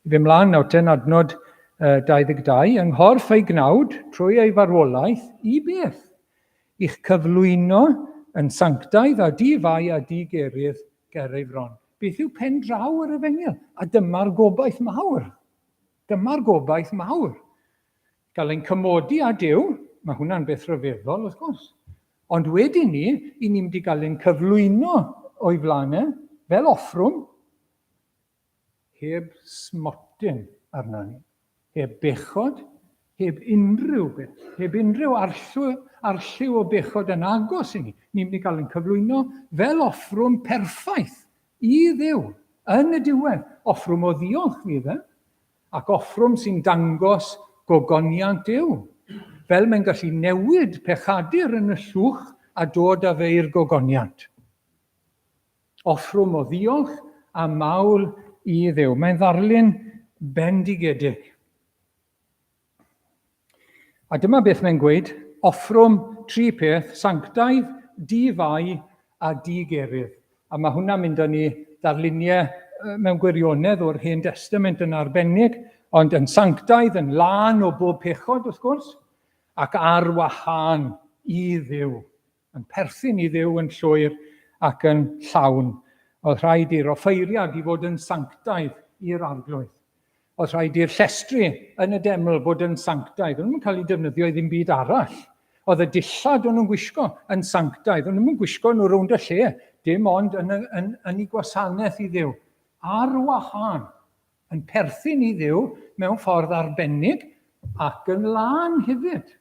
I fynd mlaen nawr ten adnod 22, yng nghorff ei gnawd, trwy ei farwolaeth, i beth? I'ch cyflwyno yn sanctaidd a di-fai a di-gerydd ger ei fron. Beth yw pen draw yr efengyl? A dyma'r gobaith mawr. Dyma'r gobaith mawr. Gael ein cymodi â Duw, mae hwnna'n beth rhyfeddol, wrth gwrs. Ond wedyn ni, i ni'n mynd i gael ein cyflwyno o'i flaen e, fel offrwm, heb smotyn arno ni, heb bechod, heb unrhyw beth, heb unrhyw arlliw, arlliw o bechod yn agos i ni. Ni'n mynd i gael ein cyflwyno fel offrwm perffaith i Dduw yn y diwedd. Offrwm o ddiolch fydd e, ac offrwm sy'n dangos gogoniant Duw, fel mae'n gallu newid pechadur yn y llwch a dod â fe i'r gogoniant. Offrwm o ddiolch a mawl i Dduw. Mae'n ddarlun bendigedig. A dyma beth mae'n gweud, offrwm tri peth, sanctaidd, di-fai a di-gerydd. A mae hwnna'n mynd â ni ddarluniau mewn gwirionedd o'r Hen Destament yn arbennig, ond yn sanctaidd, yn lân o bob pechod wrth gwrs, ac ar wahân i Dduw, yn perthyn i Dduw yn llwyr ac yn llawn. Oedd rhaid i'r offeiriad i fod yn sanctaidd i'r Arglwydd. Oedd rhaid i'r llestri yn y deml fod yn sanctaidd. O'n nhw'n cael eu defnyddio i ddim byd arall. Oedd y dillad o'n nhw'n gwisgo yn sanctaidd. O'n nhw'n gwisgo nhw rownd y lle, dim ond yn, yn, yn, yn ei gwasanaeth i Dduw. Ar wahân, yn perthyn i Dduw mewn ffordd arbennig ac yn lân hefyd.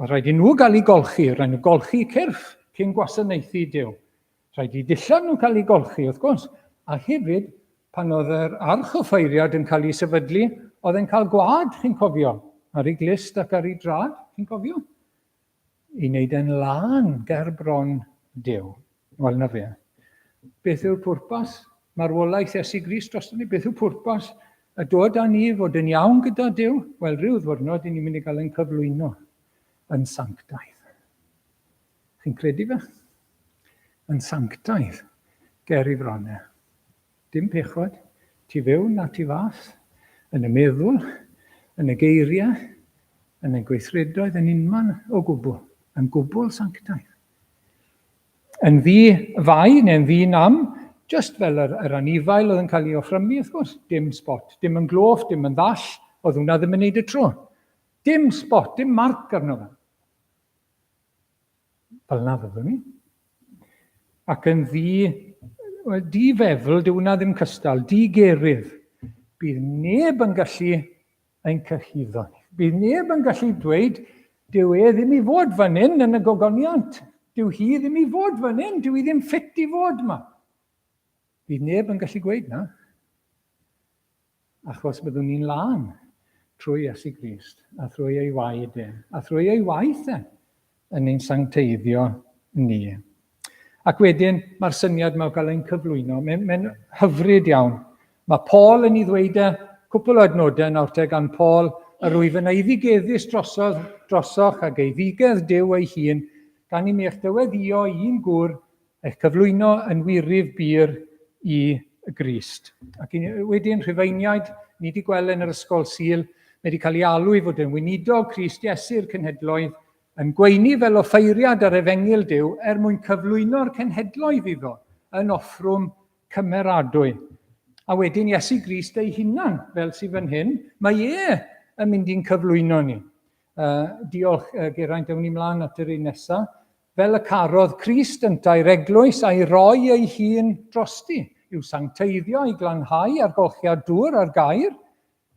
Oedd rhaid i nhw gael eu golchi, rhaid nhw golchi cyrff cyn gwasanaethu Duw. Rhaid i dillad nhw cael eu golchi, wrth gwrs. A hefyd, pan oedd yr archoffeiriad yn cael ei sefydlu, oedd e'n cael gwad, chi'n cofio, ar ei glust ac ar ei drad, chi'n cofio? I wneud e'n lân ger bron Duw. Wel, na fe. Beth yw'r pwrpas? Marwolaeth Iesu Grist drosto ni. Beth yw pwrpas y dod â ni fod yn iawn gyda Duw? Wel, rhyw ddwrnod i ni'n mynd i gael ein cyflwyno yn sanctaidd. Chi'n credu fe? Yn sanctaidd ger i fronnau. Dim pechod, tu fewn na tu fas, yn y meddwl, yn y geiriau, yn y gweithredoedd, yn unman o gwbl, yn gwbl sanctaidd. Yn ddi fai neu'n ddi nam, just fel yr, yr anifail oedd yn cael ei offrymu, wrth gwrs, dim spot, dim yn gloff, dim yn ddall, oedd hwnna ddim yn neud y tro. Dim spot, dim marc arno fe. Fel yna fyddwn ni. Ac yn ddi, di-feddwl, dyw hwnna ddim cystal, di-gerydd. Bydd neb yn gallu ein cyhuddo ni. Bydd neb yn gallu dweud, dyw e ddim i fod fan hyn yn y gogoniant. Dyw hi ddim i fod fan hyn, dyw hi ddim ffit i fod yma. Bydd neb yn gallu gweud na. Achos byddwn ni'n lân trwy Iesu Grist a thrwy ei waed e, a thrwy ei waith e yn ein sancteiddio ni. Ac wedyn mae'r syniad yma o gael ein cyflwyno, mae'n mae hyfryd iawn. Mae Paul yn ei ddweud e, cwpl o adnodau nawr te gan Paul, yr wyf yn eiddigeddus drosodd, drosoch ag eiddigedd Duw ei hun, gan i mi eich dyweddio i un gŵr Eich cyflwyno yn wirif bur i Grist. Ac wedyn Rhufeiniaid, ni wedi gweld yn yr ysgol Sul, mae wedi cael ei alw i fod yn weinidog Crist Iesu'r cenhedloedd, yn gweini fel offeiriad ar efengyl Duw er mwyn cyflwyno'r cenhedloedd iddo yn offrwm cymeradwy. A wedyn Iesu Grist ei hunan, fel sydd fan hyn, mae e yn mynd i'n cyflwyno ni. Uh, diolch, uh, Geraint, ewn ni mlaen at yr un nesaf. Fel y carodd Crist yntau'r eglwys a'i roi ei hun drosti, i'w sancteiddio, a'i glanhau ar golchiad dŵr a'r gair,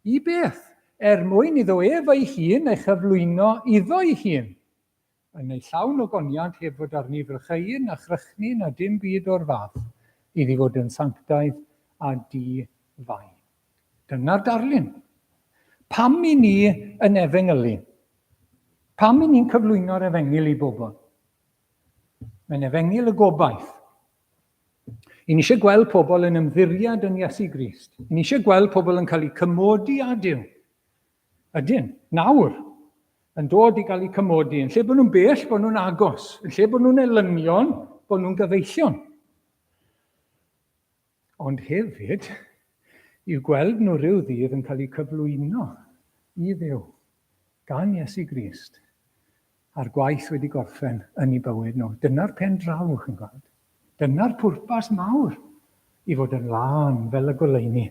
i beth? Er mwyn iddo ef ei hun ei chyflwyno iddo'i hun, yn ei llawn ogoniant heb fod arni frycheuyn na chrychni na dim byd o'r fath, iddi fod yn sanctaidd a di-fai. Dyna'r darlun. Pam i ni yn efengylu? Pam i ni'n cyflwyno'r efengyl i bobl? Mae'n efengyl y gobaith. I ni eisiau gweld pobl yn ymddiried yn Iesu Grist. I ni eisiau gweld pobl yn cael eu cymodi â Duw. Ydyn, nawr, yn dod i gael eu cymodi. Yn lle bod nhw'n bell, bod nhw'n agos. Yn lle bod nhw'n elynion, bod nhw'n gyfeillion. Ond hefyd, I'w gweld nhw rhyw ddydd yn cael eu cyflwyno i Dduw gan Iesu Grist, a'r gwaith wedi gorffen yn eu bywyd nhw. Dyna'r pen draw, chi'n gweld. Dyna'r pwrpas mawr, i fod yn lân fel y goleuni,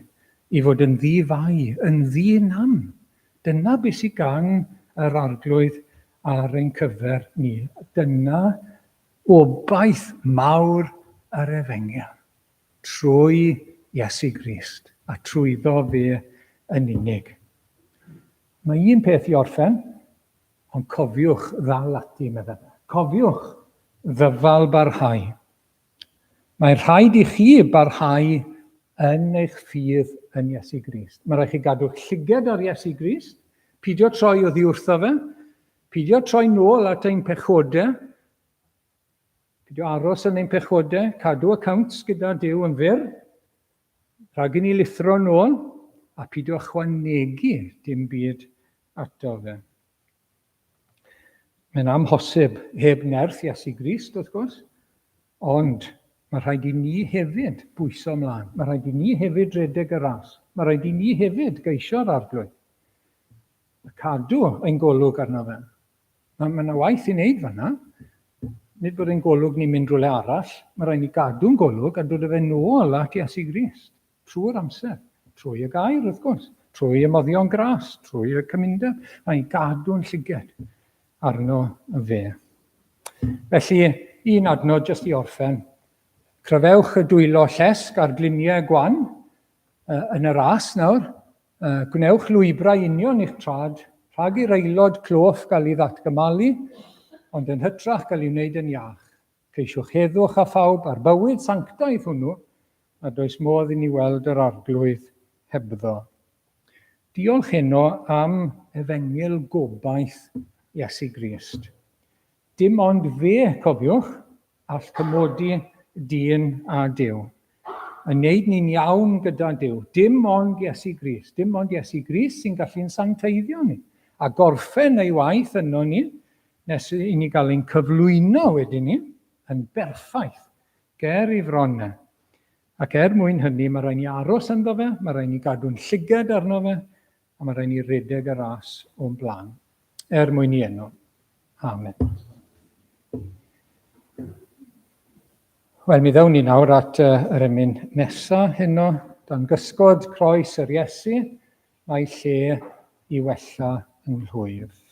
i fod yn ddi-fai, yn ddi-nam. Dyna beth sydd gan yr Arglwydd ar ein cyfer ni. Dyna obaith mawr yr Efengyl, trwy Iesu Grist, a trwyddo fe yn unig. Mae un peth i orffen, ond cofiwch ddal ati, meddai fe. Cofiwch ddyfal barhau. Mae rhaid i chi barhau yn eich ffydd yn Iesu Grist. Mae rhaid chi gadw'ch llyged ar Iesu Grist, pidio troi oddi wrtho fe, pidio troi nôl at ein pechodau, pidio aros yn ein pechodau, cadw accounts gyda Duw yn fyr, rhag i ni lithro nôl, a pidio ychwanegu dim byd ato fe. Mae'n amhosib heb nerth Iesu Grist, wrth gwrs, ond mae rhaid i ni hefyd bwyso ymlaen. Mae rhaid i ni hefyd redeg y ras. Mae rhaid i ni hefyd geisio'r arglwydd. A cadw ein golwg arno fe. Mae yna waith i wneud fanna. Nid bod ein golwg ni'n mynd rhywle arall. Mae rhaid ni gadw'n golwg a dod â fe nôl at Iesu Grist. Trwy'r amser. Trwy y gair, wrth gwrs. Trwy y moddion gras, trwy y cymundeb. Mae'n gadw'n llyged arno fe. Felly, un adnod jyst i orffen. Cryfewch y dwylo llesg a'r gliniau gwan yn y ras nawr. Gwnewch lwybrau union i'ch trad, rhag i'r aelod cloff gael ei ddatgymalu, ond yn hytrach gael ei wneud yn iach. Ceisiwch heddwch â phawb a'r bywyd sanctaidd hwnnw, a does modd i ni weld yr Arglwydd hebddo. Diolch heno am efengyl gobaith Iesu Grist. Dim ond fe, cofiwch, all cymodi dyn â Duw. Yn neud ni'n iawn gyda Duw. Dim ond Iesu Grist. Dim ond Iesu Grist sy'n gallu'n sancteiddio ni. A gorffen ei waith yno ni, nes i ni gael ein cyflwyno wedyn ni yn berffaith ger ei fron e. Ac er mwyn hynny, mae rhaid ni aros ynddo fe, mae rhaid ni gadw'n llyged arno fe, a mae rhaid ni redeg y ras o'n blaen. Er mwyn i enw. Amen. Wel, mi ddown ni nawr at yr emyn nesa heno, dan gysgod croes yr Iesu, mae lle i wella yng nghlwyf.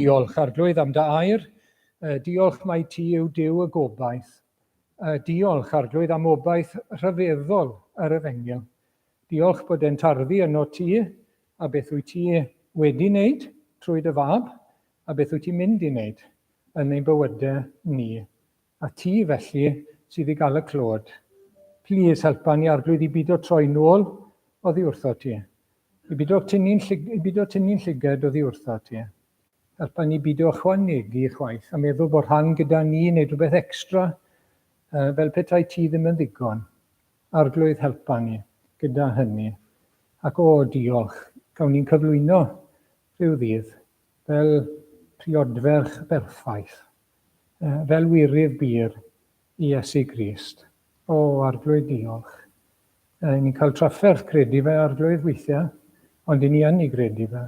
Diolch, Arglwydd, am dy air. Diolch mai ti yw Duw y gobaith. Diolch, Arglwydd, am obaith rhyfeddol yr Efengyl. Diolch bod e'n tarddu yno ti a beth wyt ti wedi wneud trwy dy fab a beth wyt ti'n mynd i wneud yn ein bywydau ni. A ti, felly, sydd i gael y clod. Plîs, helpa ni, Arglwydd, i bido troi nôl oddi wrtho ti. I bido tynnu'n i bido tynnu'n llygad oddi wrtho ti. Helpa ni bido ychwanegu chwaith a meddwl bod rhan gyda ni neu rhywbeth extra fel petai ti ddim yn ddigon. Arglwydd, helpa ni gyda hynny. Ac o, diolch, cawn ni'n cyflwyno rhyw ddydd fel priodferch berffaith, fel wirydd bur i Iesu Grist. O, Arglwydd, diolch. Ni'n cael trafferth credu fe, Arglwydd, weithiau, ond i ni yn ei gredu fe.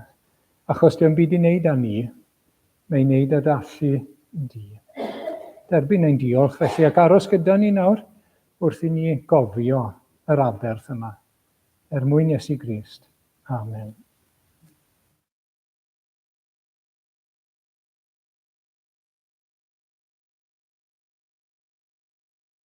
Achos dio'm byd i wneud â ni, mae'n wneud â dy allu di. Derbyn ein diolch felly ac aros gyda ni nawr wrth i ni gofio yr aberth yma. Er mwyn Iesu Grist. Amen.